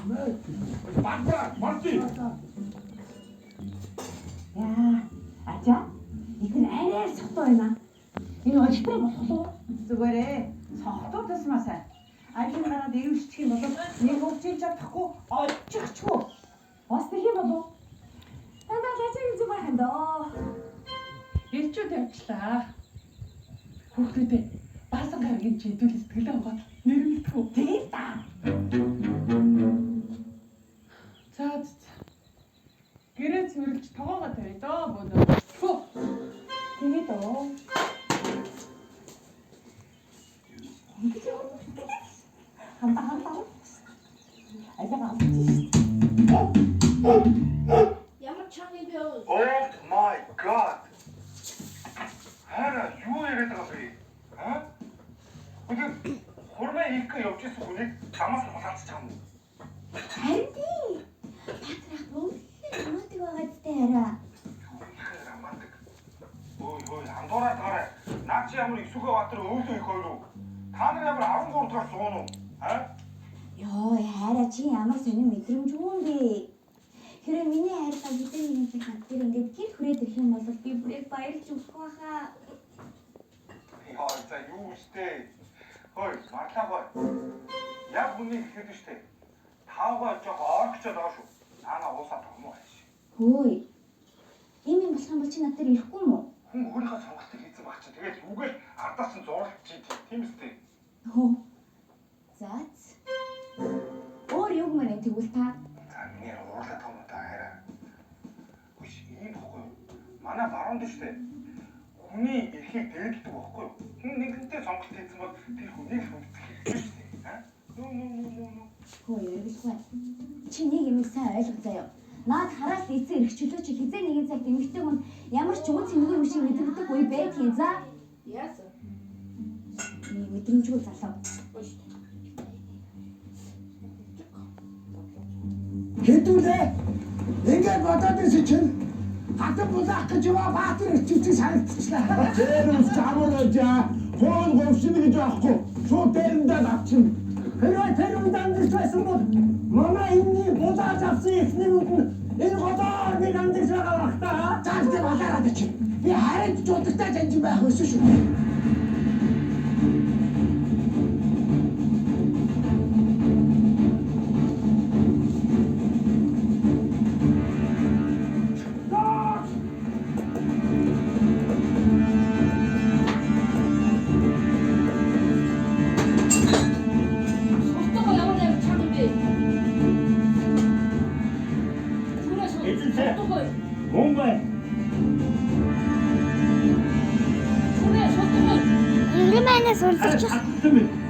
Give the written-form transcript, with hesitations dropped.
Бадраа, марти. Яа, ажаа. Энэ арай сохтой байна. Энэ ожтой болох уу? Зүгээрээ сохтуу тусмаа сайн. Ажил гараад ирвшчих юм бол нэг өвчиж чадахгүй очихчгүй. Бас тэг юм болов? Дандаа лажиг зүг байх юм доо. Элчүүд явчлаа. Хүүхдүүдээ баасан гарагийн чи хэдүүл сэтгэлээ угаад нэрмэлдэх үү? Тэгээд та. За за. Гэрээ цэвэрлж тогоогоо тавья доо бөнөө. Хөө. Тэгээд оо. Ханта ханта. Ажаа галчих. Ямар чанга юм бэ? Oh my god. Хара юу яриад байгаа бэ? А? Үгүй хурмаа хийх гэж явж исэн хүнийг чамаас хулаацчих юм уу? Харин тий. Баатар ах үнэхээр романтик байгаа зү арай. Үнэхээр романтик. Ой ой андуураа таарай. Наа чи ямар Исүгэ Баатар өвлөө их хоёр уу? Та нар ямар 13 дугаар зуун уу? А? Йоо, хайраа чи ямар сонин мэдрэмж юм бэ? Хэрвээ миний хайрлаа хэдэн нэгэн цаг над дээр ингээд гэр хүрээд ирэх юм бол би бүр яг баярлж өгөх байхаа. Йоо за юу штэ. Хой, марлаа гой. Яг үнийг хэлээд штэ. Таавгаа жоох оргчод байгаа шүү. Наана уусаа тогмоо хайш. Хөөе. Ийм юм болох юм бол чи над дээр ирэхгүй юм уу? Хүн өөрийнхөө сонголтыг хийсэн баг чи. Тэгээд үгээл ардаас нь зурлж чи тийм үстэй. Хөө. За. Өөр юу гэмээр юм тэгвэл та? За миний уурлаад байгаа юм да хайраа. Үгүй ийм бохгүй юу? Манай баруунд штэ. Хүний эрхийг дээдэлдэг бохгүй юу? Хүн нэгэнтээ сонголт хийсэн бол тэр хүнийг л хүндэтгэх хэрэгтэй штэ. Аа? Нүү нүү нүү нүү нүү. Хөөе, эргэлгүй. Чи нэг юм сайн ойлго заяа. Наад хараас эцэг эрх чөлөө чи хизээ нэгэн цагт эмэгтэй хүн ямар ч үн цэнгүй юм шиг мэдрэгдэх үе байдгийн за. Яасан? Мэдрэмжгүй залуу. Хэдүүлээ. Ингээд бодоод ирсэн чинь хатан булаах гэж яваа Баатар ирчихсэн санагдчихлаа. Тэр ус чамар жаа хоол говшин гэж аахгүй. Шууд дээрэндээ авчихна. Хэрвээ тэр үнд амьдарч байсан бол манай энэний булааж авсан эхнэрүүд нь энэ голоор нэг амьдарч байгаа бах та. За тэр балаараад чи. Би харин жудагтай жанжин байх байсан шүү. Султуугаа ямар амар чанга юм бэ? Түрээ шууд. Эзэн сэ. Султуугаа. Мөн бай. Түрээ султуугаа. Ингэр манаас уралдаж Татсан.